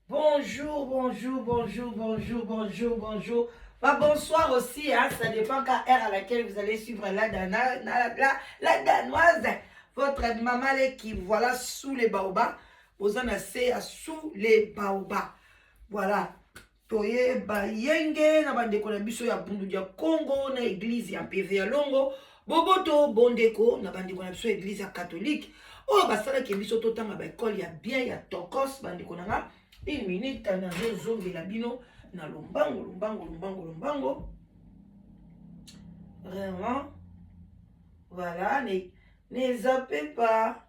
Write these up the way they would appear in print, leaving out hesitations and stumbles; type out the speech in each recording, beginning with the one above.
Bonjour, bonjour, bonjour, bonjour, bonjour, bonjour. Bah, bonsoir aussi, hein, ça dépend quelle heure à laquelle vous allez suivre la danoise. Votre maman qui voilà sous les baobabs. Ozana c'est sous les baobabs. Voilà. Toyeba yenge na bandeko na biso ya Bundu ya Congo na église ya MPV ya Longo. Boboto bondeko na bandeko na biso église ya catholique. Oyo basalaki biso totanga ba école ya bien ya tokos bandeko na nga. Une minute nazozongela bino na lombango lombango lombango lombango. Vraiment. Voilà, ne zappez pas.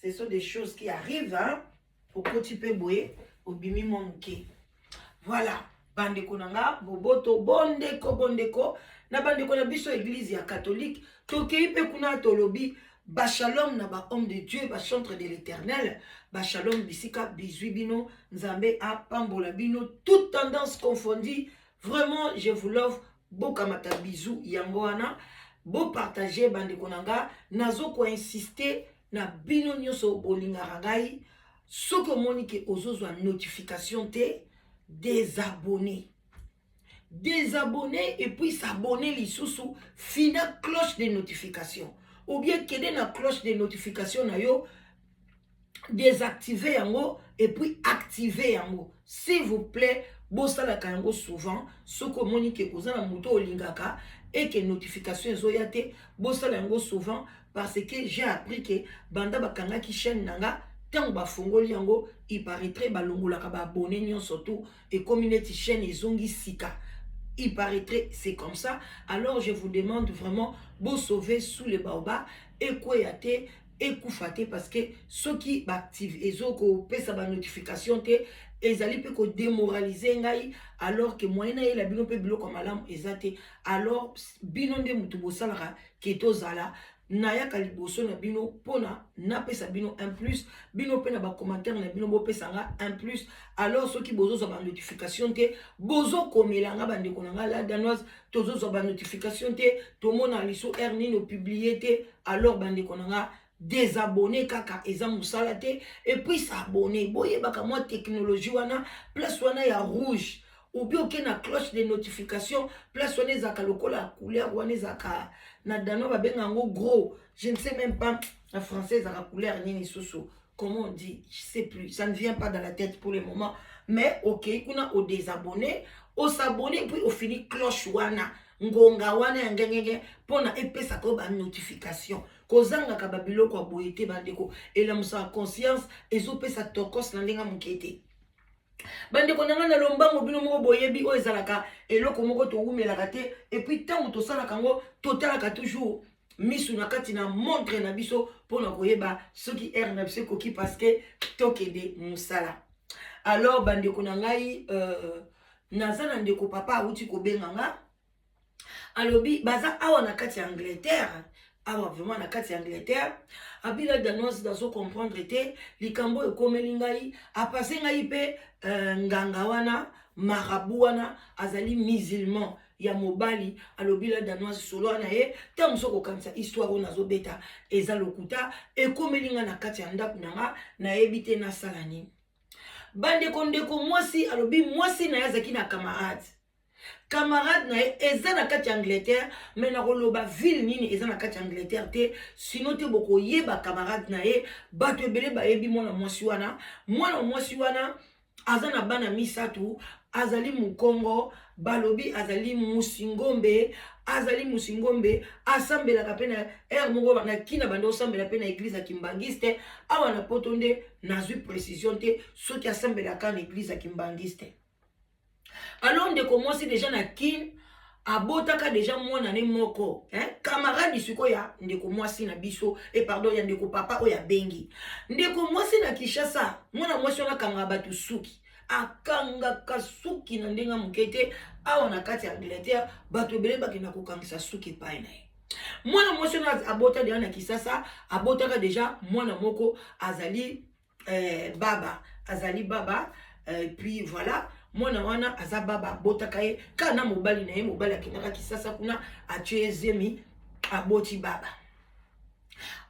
Ce sont des choses qui arrivent, hein. Okoti mpe boye, obimi mwa moke. Voilà, bandeko na nga, boboto, bondeko, bondeko, na bandeko na biso église ya catholique, tokei mpe kuna tolobi, ba shalom na ba homme de Dieu, ba chantre de l'Éternel, ba shalom bisika bizwi bino, Nzambe apambola bino, toute tendance confondue, vraiment je vous love, bokamata bisou yango wana, bo partager bandeko na nga, nazo ko insister na bino nyonso bolingaka ngai, soki omoni ke ozozwa notification te, désabonner. Désabonner et puis s'abonner lisusu, fina cloche de notification. Ou bien kende na cloche de notification na yo, désactiver yango et puis activer yango. S'il vous plaît, bosalaka yango souvent, soki omoni ke oza na moto olingaka et que notification ezoya te, bosala yango souvent parce que j'ai appris que banda bakangaki chaîne nanga, ntango bafongoli yango, il paraîtrait balongolaka ba abonné nyonso tout, ekomi neti chaîne ezongi sika. Il paraîtrait c'est comme ça. Alors je vous demande vraiment bosauver sous les baobabs, ekweya te, ekufa te, parce que soki baactive ezokopesa banotification te, ezali mpe kodémoraliser ngai, alors que moyen nayela bino mpe biloko ya malamu eza te. Alors bino nde motu bosalaka ke tozala nayaka liboso na bino mpona napesa bino un plus, bino mpe na bacommentaire na bino bopesa nga un plus. Alors soki bozozwa banotification te, bozokomela nga, bandeko na nga la danoise, tozozwa banotification te, tomona liso heure nini opublier te. Alors bandeko na nga, désabonner kaka eza mosala te, et puis s'abonner, boyebaka mwa technologie wana, place wana ya rouge obi oke na cloche de notification, place wana ezalaka lokola couleur wana ezalaka na danois babenga yango gros, je ne sais même pas na français ezalaka couleur nini susu, comment on dit, je sais plus, ça ne vient pas dans la tête pour le moment. Mais ok, kuna odésabonner, osabonner, puis ofini cloche wana, ngonga wana ya ngengenge mpona epesaka oyo banotification. Kozangaka babiloko ya boye te bandeko, elamusaka conscience, ezopesa tokos na ndenge moke te. Bandeko na ngai, na lombango, bino moko boyebi oyo ezalaka eloko moko towumelaka te, et puis ntango tosalaka yango, totalaka toujours misu na kati na montre na biso mpona koyeba soki heure na biso ekoki, parce que tokende mosala. Alors bandeko na ngai, naza na ndeko papa awuti kobenga nga, alobi baza awa na kati ya Angleterre, awa vraiment na kati ya Angleterre. Abi la danoise, nazo comprendre te likambo oyo ekomeli ngai. Apase ngai mpe nganga wana, marabout wana azali musulman ya mobali. Alobi la danoise, solo wana ye ntango mosu okokanisa histoire oyo nazobeta eza lokuta. Ekomeli ngai na kati ya ndako na nga, nayebi te nasala nini. Bandeko, ndeko mwasi alobi mwasi na ye azalaki na camarade, camarade na ye eza na kati ya Angleterre, mais nakoloba ville nini eza na kati ya Angleterre te, sinon te bokoyeba camarade na ye. Bato ebele bayebi mwana mwasi wana. Mwana mwasi wana aza na bana misato, azali mokongo, balobi azali musingombe, azali musingombe, asambelaka mpe na heure moko na kina banda osambela mpe na église ya kimbangiste. Awa na poto nde nazwi précision te soki asambelaka na église ya kimbangiste. Alors ndeko mwasi déjà na kine abotaka déjà mwana ne moko, hein? Camarade sikoyo ya ndeko mwasi na biso e, pardon, ya ndeko papa oyo abengi ndeko mwasi na Kinshasa. Mwana mwasi wana akangaka bato suki, akangaka suki na ndenge moke te. Awa na kati ya Angleterre bato ebele bakenda kokangisa suki epai na ye. Mwana mwasi wana abota déjà na Kisasa, abotaka déjà mwana moko, azali baba, azali baba. Puis voilà, mwana wana aza baba, abotaka ye kaka na mobali na ye. Mobali akendaka Kisasa kuna, atie zemi, aboti baba.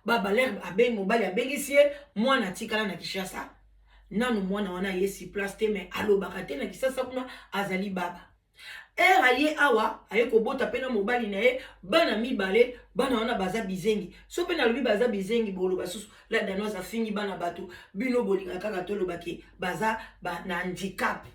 Baba lere abengi mobali, abengisi ye, mwana atikala na Kinshasa. Nanu mwana wana aye si place te, mais alobaka te na Kisasa kuna azali baba. Ere aye awa, aye kobota mpe na mobali na ye bana mibale. Bana wana baza bizengi. So mpe nalobi baza bizengi, boloba susu la Danoise afingi bana bato. Bino bolinga kaka tolobaki baza ba, na handicap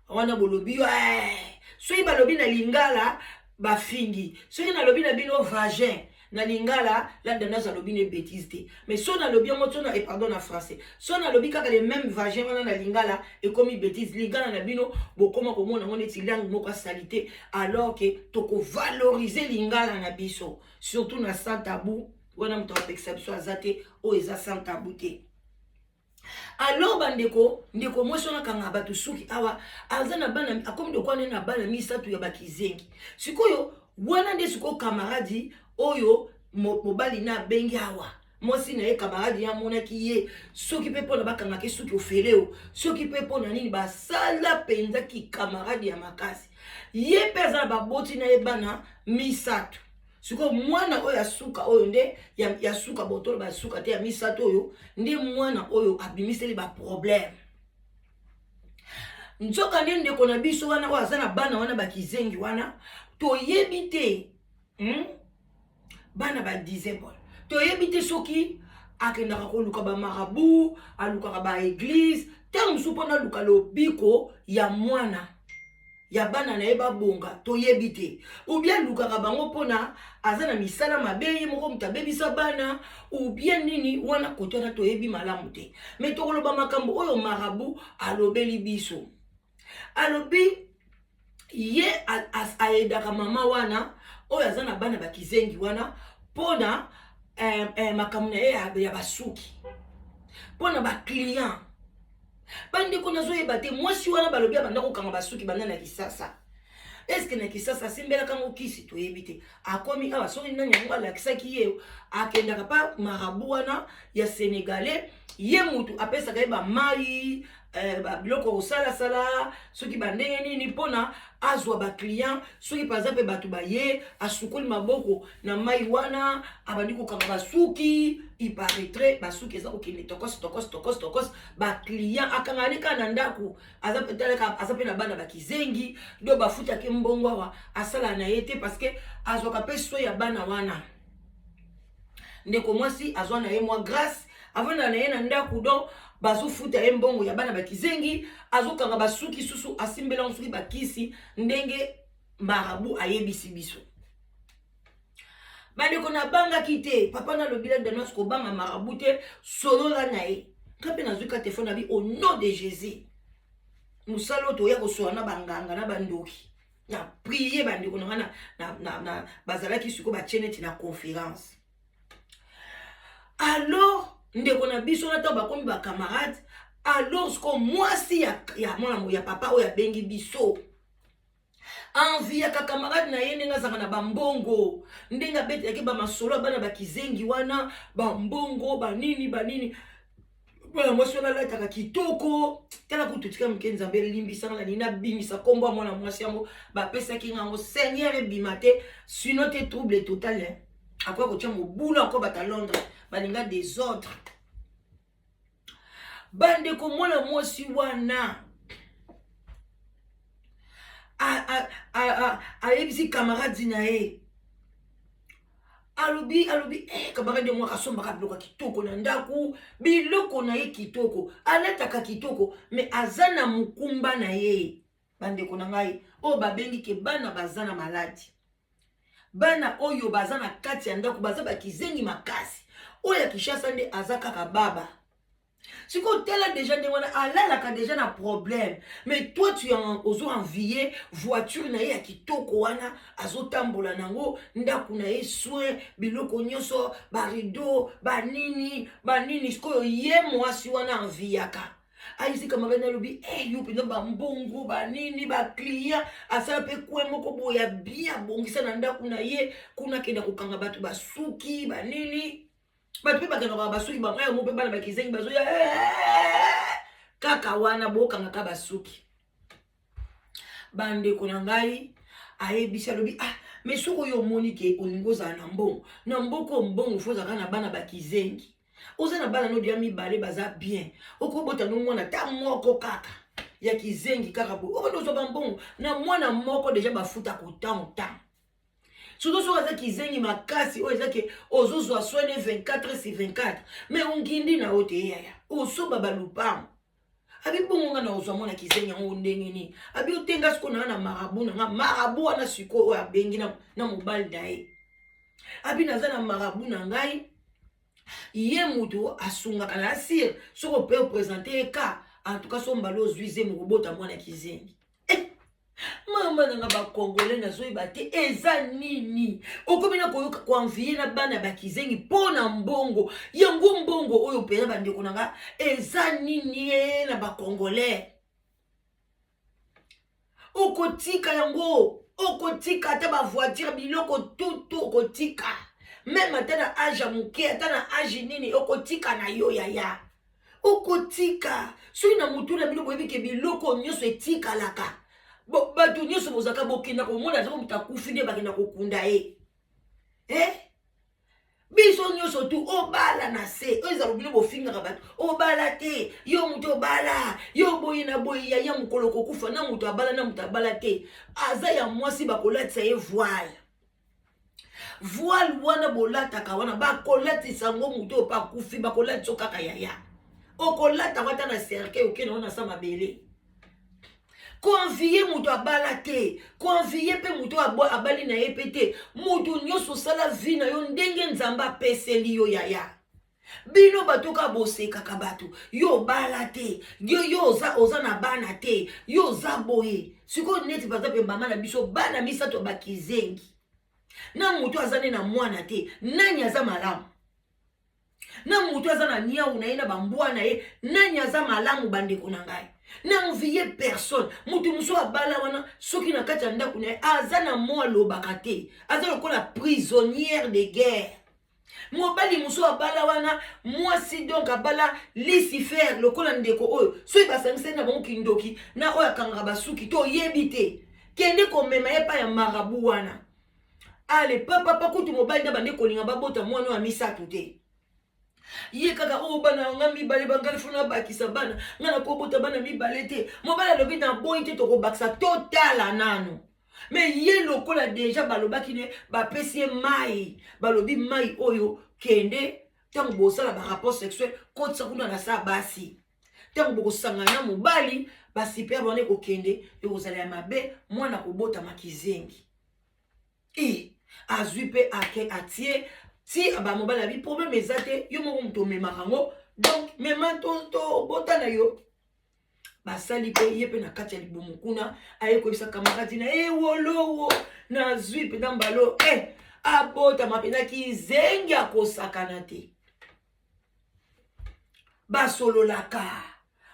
wana. Bolobi yo eh. Soki balobi na lingala, bafingi. Soki nalobi na bino vagin na lingala, la Danoise alobi ne bêtise te. Mais so nalobi yango so na, eh, pardon, na français, so nalobi kaka le même vagin wana na lingala, ekomi bêtise. Lingala na bino bokoma komona yango neti langue moko asali te, alors que tokovaloriser lingala na biso, surtout na Sans Tabou wana. Moto apekisa biso aza te. Oyo eza Sans Tabou te. Alors bandeko, ndeko mwasi wana akanga bato suki awa, aza na bana, akomi lokwa nde na bana misato ya bakizengi. Sikoyo wana nde sikoyo camarade oyo mobali na abengi awa mwasi na ye, camarade ye amonaki ye soki mpe mpona bakangaki suki ofele o soki mpe mpona nini, basala mpenza kicamarade ya makasi. Ye mpe aza na baboti na ye bana misato. Sikoyo mwana oyo ya suka, oyo nde ya suka, botolo basuka te, ya misato oyo nde mwana oyo abimiseli baproblème. Nzoka nde ndeko na biso wana oyo aza na bana wana bakizengi wana, toyebi te, Bana badisable, toyebi te soki akendaka koluka bamarabout, alukaka baéglise ntango mosusu mpona aluka lobiko ya mwana ya bana na ye babonga, toyebi te. Ou bien alukaka bango mpona aza na misala mabe, ye moko moto abebisa bana, ou bien nini wana kote wana, toyebi malamu te. Mais tokoloba makambo oyo marabout alobeli biso. Alobi ye ayedaka mama wana oyo aza na bana bakizengi wana mpona makambo na ye ya basuki, mpona baclient. Bandeko, nazoyeba te. Mwasi wana balobi abanda kokanga basuki banda na Kisasa. Eske na Kisasa asimbelaka yango kisi? Toyebi te. Akomi awa, soki nani yango alakisaki ye, akendaka pa marabout wana ya Sénégalais. Ye mutu apesaka ye bamai, biloko kosalasala soki bandenge nini mpona azwa baclient. Soki par exemple bato baye, asukoli maboko na mai wana, abandi kokanga basuki. Il paraîtrait basuki eza kokende tokos tokos tokos tokos. Baclient akangaka ne kaka na ndako. Aza mpe na bana bakizengi, do bafutaki mbongo awa, asala na ye te parce que azwaka mpe so ya bana wana. Ndeko mwasi azwa na ye mwa grâce, avanda na ye na ndako. Donc bazofuta ye mbongo ya bana bakizengi, azokanga basuki susu, asimbelango soki bakisi, ndenge marabout ayebisi biso. Bandeko, nabangaki te. Papa nalobi la Danoise kobanga marabout te, solola na ye. Nga mpe nazwi ka telefone na bi au nom de Jésus. Mosala oyo toya kosola na banganga na bandoki na prier. Bandeko na nga na bazalaki sikoyo batie neti na conférence. Alors ndeko na biso na ntango bakomi bacamarade, alors sikoyo mwasi ya mwana ya papa oyo abengi biso enviaka camarade na ye ndenge azalaka na bambongo, ndenge abetelaki bamasolo ya bana bakizengi wana, bambongo banini banini. Mwana mwasi wana alataka kitoko. Tala kutu, tika moke. Nzambe elimbisanga na nini nabimisa nkombo ya mwana mwasi yango. Bapesaki ngango, Seigneur, ebima te, sinon te trouble total, eh? Akoya kotia mobulu, akobata Londres, balinga désordre. Bandeko, mwana mwasi wana ayebisi camarade na ye, alobi camarade moko asombaka biloko ya kitoko na ndako, biloko na ye kitoko, alataka kitoko, mais aza na mokumba na ye. Bandeko na ngai, oyo babengi ke bana baza na maladie, bana oyo baza na kati ya ndako baza bakizengi makasi. Oyo ya Kinshasa nde aza kaka baba. Sikoyo tala déjà ndenge wana alalaka déjà na problème. Mais toi, tu ozo envie voiture na ye ya kitoko wana azotambola nango, ndako na ye soin, biloko nyonso, barideau, banini banini. Sikoyo ye mwasi wana enviaka, ayisi camarade, alobi yo mpenza bambongo, banini, baclient. Asala mpe coin moko boye ya bien, abongisa na ndako na ye kuna, akenda kokanga bato basuki, banini. Bato mpe bakendaka basuki bango yango mpe bana bakizengi bazoya kaka wana, bokangaka basuki. Bandeko na ngai, ayebisi, alobi: "Ah, mais soki oyo omoni ke olingi ozala na mbongo na mboka, mbongo fo ozalaka na bana bakizengi." Oza na bana no deya mibale, baza bien, okobota no mwana ta moko kaka ya kizengi kaka boye, okende ozwa bambongo na mwana moko deja bafuta kotango ntango, surtout soki aza kizengi makasi oyo eza ke ozozwa soin 24 sur 24. Mais ongindi na yo te, yaya, osoba balupango. Abi bongo nga na ozwa mwana kizengi yango ndenge nini? Abi otenga sikoyo naa na marabout na nga, marabout wana sikoyo oyo abengi na mobali na ye. Abi naza na marabout na ngai, ye moto asungaka na asire soki ope oprésente ye ka. En tout cas, so mbala ozwi zemi, kobota mwana kizengi. Eh, mama nanga, bacongolais, nazoyeba te eza nini. Okomi na koyoka koenvier na bana bakizengi mpo na mbongo yango. Mbongo oyo mpenza, bandeko na nga, eza nini ye na bacongolais? Okotika yango, okotika ata bavoiture, biloko tutu okotika, même ata na âge ya moke, ata na âge nini, okotika na yo, yaya, okotika. Soki na motu na bino boyebi ke biloko nyonso etikalaka, bato nyonso bozalaka bokenda komona ata moto akufi nde bakenda kokunda ye. Eh? Biso nyonso tu obala na se oyo ezala bino bofingaka bato, obala te, yo moto obala, yo boye na boye. Yaya, mokolo kokufa, na moto abala na moto abala te, aza ya mwasi, bakolatisa ye voile. Voile wana bolataka wana, bakolatisa yango moto oyo mpe akufi, bakolatisa kaka. Yaya, okolata ata na cercueil, okende wana sa mabele. Koenvier moto abala te, koenvier mpe moto abali na ye mpe te. Moto nyonso osala vie na yo ndenge Nzambe apeseli yo. Yaya, bino bato kaka bosekaka bato, yo obala te, yo oza na bana te, yo oza boye. Sikoyo neti baza mpe mama na biso, bana misato bakizengi, na moto aza nde na mwana te, nani aza malamu? Na moto aza na niau na ye na bambwa na ye, nani aza malamu? Bandeko na ngai, na envie personne. Moto mosusu abala wana, soki na kati ya ndako na ye aza na mo alobaka te, aza lokola prisonnière de guerre. Mobali mosusu abala wana mwasi, donc abala Lucifer, lokola ndeko oyo, soki basangisani na bango kindoki na oyo akangaka basuki to oyebi te, kende komema ye epai ya marabout wana. Ale papapa kutu mobali nde bande kolinga babota mwana oyo ya misato te. Ye kaka oyo bana nga mibale bangali, funa abakisa bana, nga nakobota bana mibale te. Mobali alobi naboyi te, tokobakisa, totala nano. Mais ye lokola déjà balobaki ne, bapesi ye mai, balobi mai oyo kende, ntango bosala barapport sexuel, kotisa kuna na sa basi, ntango bokosangana na mobali, basperme wana ekokende, ekozala ya mabe, mwana kobotama kizengi. E azwi mpe ake atie ti bamobali abi problème eza te, yo moko moto omemaka yango, donc mema tobota na yo. Basali mpe ye mpe na kati ya libumu kuna, aye koyebisa camarade na ye: wolowo, nazwi mpenza mbalo e abotama mpenza kizengi, akosakana te. Basololaka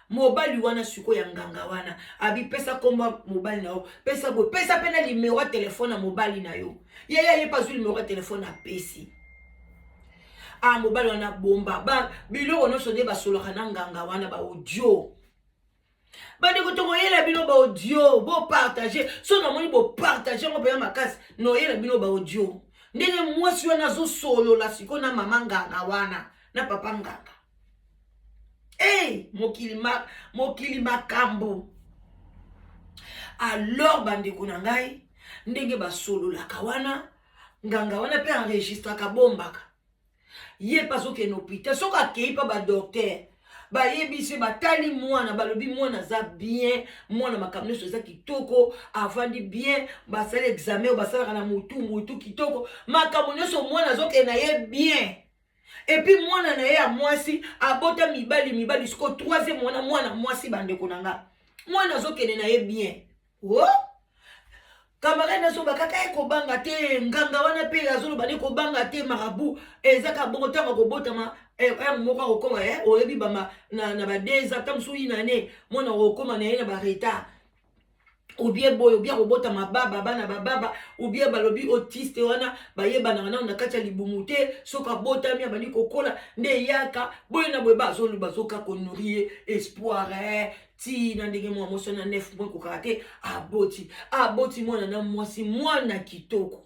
mobali wana sikoyo ya nganga wana, abi pesa komba mobali na yo, pesa boye, pesa mpe na numéro ya téléphone ya mobali na yo. Yaya, ye mpe azwi numéro ya téléphone, apesi. Ah, mobali wana bomba ba biloko nyonso nde basololaka na nganga wana, baaudio. Bandeko, tokoyela bino baaudio, bopartage. So namoni bopartage yango mpenza makasi, noyela bino baaudio ndenge mwasi wana azosolola sikoyo na mama nganga wana na papa nganga. Hey, mokili, mokili makambo. Alors bandeko na ngai, ndenge basololaka wana, nganga wana mpe enregistraka, bombaka. Ye mpe azokende hôpital, soki akei mpa badocteur, bayebisi, batali mwana, balobi mwana aza bien, mwana makambo nyonso eza kitoko, avandi bien, basali examen oyo basalaka na motu, motu kitoko, makambo nyonso, mwana azokende na ye bien. Et puis mwana na ye ya mwasi abota mibali mibali, siko troisième wana mwana mwasi. Bandeko na nga, mwana azokende na ye bien. O camarade nazoba kaka ye kobanga te, nganga wana mpe azoloba ne kobanga te, marabout eza kaka bongo. Ntango akobotama, heure moko akokoma, oyebi bama na ba 2 ans, ntango mosusu yina ne mwana akokoma na ye na baretard, ou bien boye, ou bien kobotama baba, bana bababa, ou bien balobi autiste wana bayebanaka nano na kati ya libumu te, soki abotami abandi kokola nde eyaka boye na boye. Bazoloba, bazoka konourrir ye espoir, ti na ndenge mwa mwasi wana 9 mois ekokaka te, aboti, aboti mwana na mwasi, mwana kitoko.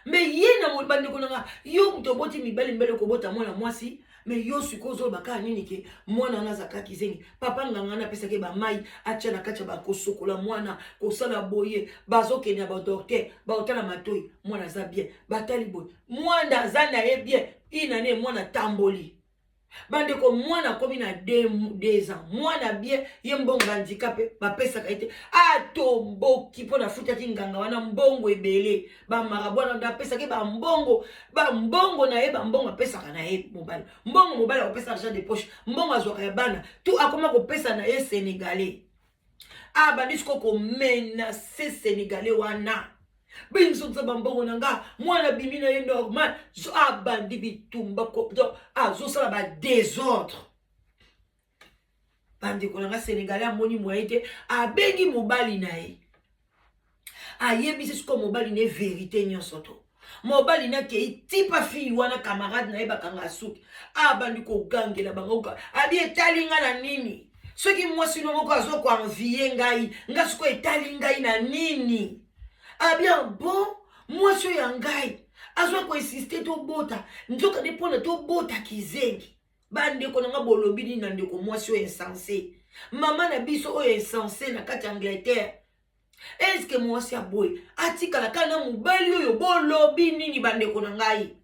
Mais ye na bandeko na nga, yo moto oboti mibali mibali, okobota mwana mwasi, mais yo sikoyo ozoloba kaka nini ke mwana wana azalaka kizengi? Papa nganga wana apesaki bamai atya na kati ya bakosokola mwana, kosala boye, bazokende na badocteur, baotala matoi, mwana aza bien, batali boye, mwana aza na ye bien. Inane mwana tamboli, bandeko, mwana akomi na 2 ans, mwana bien. Ye mbongo bandika mpe bapesaka ye te, atomboki mpo nafutaki nganga wana mbongo ebele. Bamarabu wana apesaki bambongo, bambongo na ye, bambongo apesaka na ye mobali, mbongo mobali akopesa, argent de poche, mbongo azwaka ya bana tu, akoma kopesa na ye Sénégalais. Abandi sikoyo komenacer Sénégalais wana: "Binzongisa bambongo na nga, mwana bimi na ye normal." Abandi bitumba, azosala badésordre. Bandeko na nga, Sénégalais amoni moye te, abengi mobali na ye, ayebisi sikoyo mobali na ye vérité nyonso. To mobali nakei tipa fille wana, camarade na ye, bakanga suki, abandi kogangela bango, abi: "Etali nga na nini soki mwasi no moko azokoenvier ngai? Nga sikoyo etali ngai na nini?" Abia bon, mwasi oyo ya ngai azwa koinsister tobota, nzoka nde mpona tobota kizengi. Bandeko na nga, bolobi nini na ndeko mwasi oyo insensé, mama na biso oyo insensé na kati ya Angleterre? Eske mwasi aboye atikala kaka na mobali oyo? Bolobi nini, bandeko na ngai?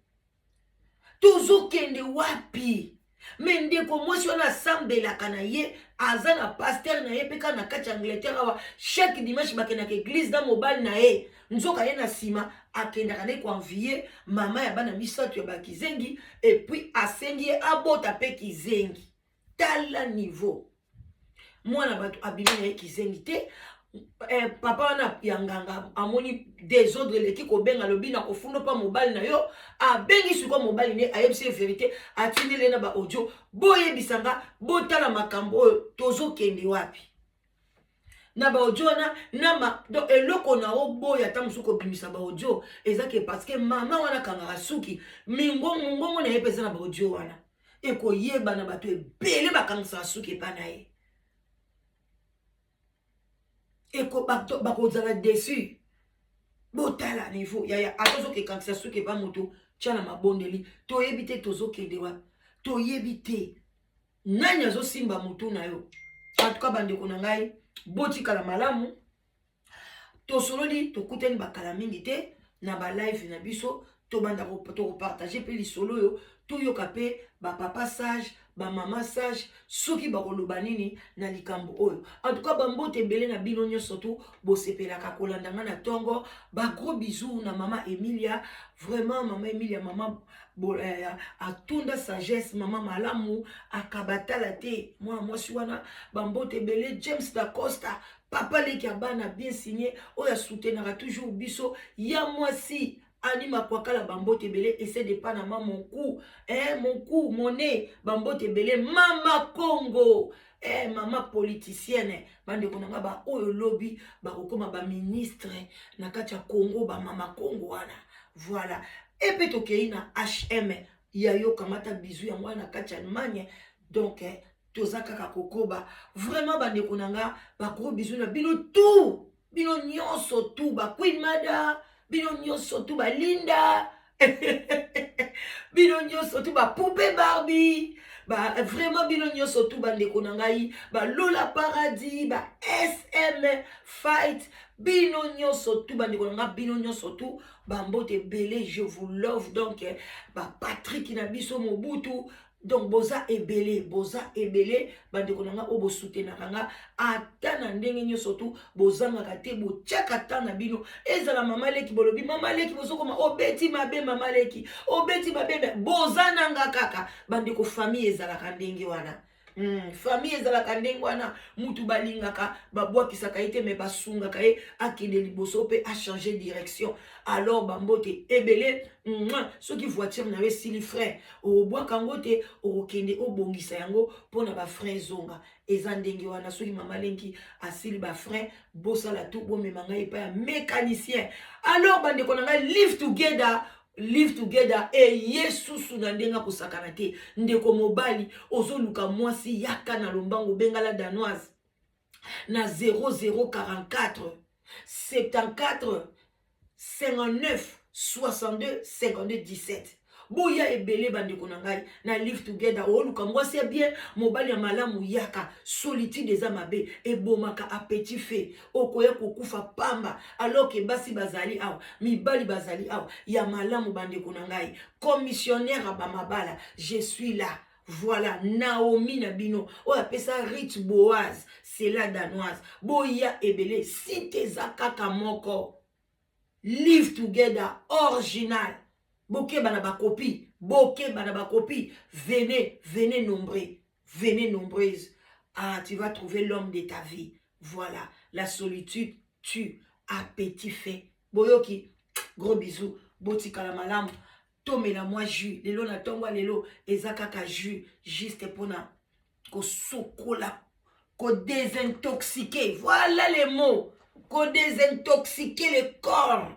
Tozokende wapi? Mais ndeko mwasi wana asambelaka na ye, aza na pasteur na ye mpe kaka na kati ya Angleterre awa. Chaque dimanche bakendaka église na mobali na ye. Nzoka ye na nsima akendaka nde koenvier mama ya bana misato ya bakizengi, et puis asengi ye abota mpe kizengi. Tala niveau, mwana bato abimi na ye kizengi te. Papa wana ya nganga amoni désordre eleki, kobenga, alobi na kofunda mpa mobali na yo. Abengi sikoyo mobali ne, ayebisi ye vérité, atindeli ye na baaudio. Boyebisa nga, botala makambo oyo, tozokende wapi na baaudio wana? Na ma, donc eloko na oboya ata mosusu kobimisa baaudio eza ke parce que mama wana akangaka suki mongongo na ye mpe eza na baaudio wana, ekoyebana, bato ebele bakangisaka suki epa na ye, bakozala déçus. Botala niveau, yaya, ata ozokekangisa suki epa moto, tia na mabondeli. Toyebi te tozokende wapi, toyebi te nani azosimba motu na yo. En tout cas, bandeko na ngai, botikala malamu. Tosololi, tokutani bakala mingi te na balive na biso. Tobanda tokopartager mpe lisolo oyo, toyoka mpe bapapa sage, bamama sage, soki bakoloba nini na likambo oyo. En tout cas, bambote ebele na bino nyonso tu bosepelaka kolanda nga na ntongo. Bagros bisous na mama Emilia, vraiment mama Emilia, mama atunda sagesse, mama malamu, akabatala te mwana mwasi wana. Bambote ebele, James Dacosta, papa leki ya bana bien signé, oyo asoutenaka toujours biso ya mwasi Ani Makwakala. Bambote ebele, ese de Panama, mon cou, mon cou, mon nez. Bambote ebele, mama Congo, mama politicienne. Bandeko na nga, baoyo lobi bakokóma baministre na kati ya Congo, bamama Congo wana, voilà. Epe tokei na HM ya yo, kamata bisous yango wana na kati ya Allemagne. Donc toza kaka kokoba. Vraiment, bandeko na nga, bagros bisous na bino tout, bino nyonso tout, baqueen mada, bino nyonso tout, balinda, bino nyonso tout, bapoupée Barbie ba, vraiment bino nyonso tout, bandeko na ngai, balola paradis, ba SM fight, bino nyonso tout, bandeko na ngai, bino nyonso tout, bambote ebele, je vous love. Donc bapatrik na biso Mobutu, donc boza ebele, boza ebele, bandeko na nga oyo bosoutenaka nga ata na ndenge nyonso tu, bozangaka te, botiaka ta na bino. Ezala mama leki, bolobi mama leki, bozokoma obeti mabe, mama leki obeti mabe, boza na nga kaka. Bandeko, famille ezalaka ndenge wana. Famille ezalaka ndenge wana. Mutu balingaka, babwakisaka ye te, mais basungaka ye akende liboso mpe achanger direction. Alors bambote ebele. Soki voiture na yo esili frein, obwaka yango te, okokende obongisa yango mpona bafrein ezonga. Eza ndenge wana. Soki mama lenki asili bafrein, bosala tu bomema ngai epai ya mécanicien. Alors bandeko na ngai, live together, live together. Eye susu na ndenge akosakana te. Ndeko mobali ozoluka mwasi, yaka na lombango, obengala Danoise na 0044 74 59. 62 52 17. Boya ebele bandeko na ngai na Live Together. Oluka mwasi ya bien, mobali ya malamu, yaka. Solitude eza mabe, ebomaka a petit fait. Okoya kokufa pamba, alors que basi bazali awa, mibali bazali awa ya malamu. Bandeko na ngai, commissionnaire ya bamabala, je suis là. Voilà, Naomi na bino oyo apesa Rit Boaz, c'est la Danoise. Boya ebele, site eza kaka moko, Live Together original. Bokeba na bakopi, bokeba na bakopi. Venez, venez nombreux, venez nombreuses. Ah, tu vas trouver l'homme de ta vie. Voilà, la solitude tue à petit fait. Boyoki, gros bisous, botikala malamu. Tomela mwa jus lelo na ntongo ya lelo, eza kaka jus juste mpona kosokola, kodésintoxiquer. Voilà les mots, kodésintoxiquer le corps.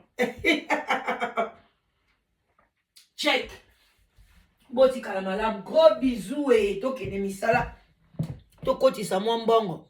Check, botikala malamu, gros bisous. E tokende misala, tokotisa mwa mbongo.